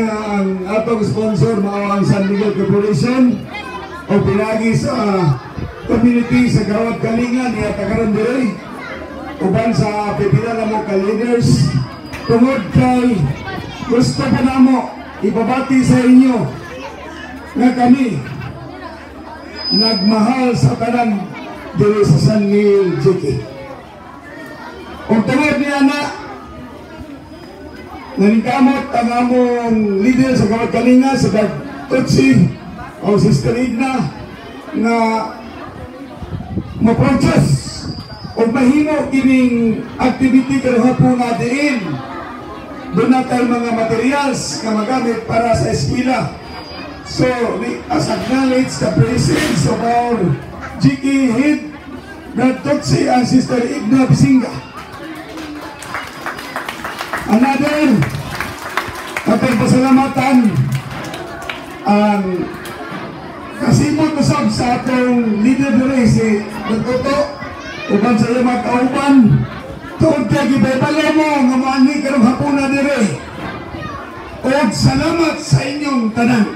Ang atong sponsor mao ang San Miguel Corporation o pinagi sa community sa Gawad Kalinga niya karon diri uban sa pipila na mo ka leaders, tungod kay gusto pa namo ipabati sa inyo nga kami nagmahal sa tanan diri sa San Miguel GK. Ug tungod niya na naningkamot ang among leader sa Gawad Kalinga, sa Brad Tutsi o Sister Igna, nga ma-process o mahimo kining activity karong hapon diin duna tay mga materials nga magamit para sa eskwela. So, we as acknowledge the presence of our GK head, Brad Tutsi and Sister Igna Bisinga. Another, atong pasalamatan ang kasimot usab sa atong leader diri, si Toto, uban sa iyang mga kauban, tungod kay gibaybalo mo nga moani karong hapuna diri. Og salamat sa inyong tanan.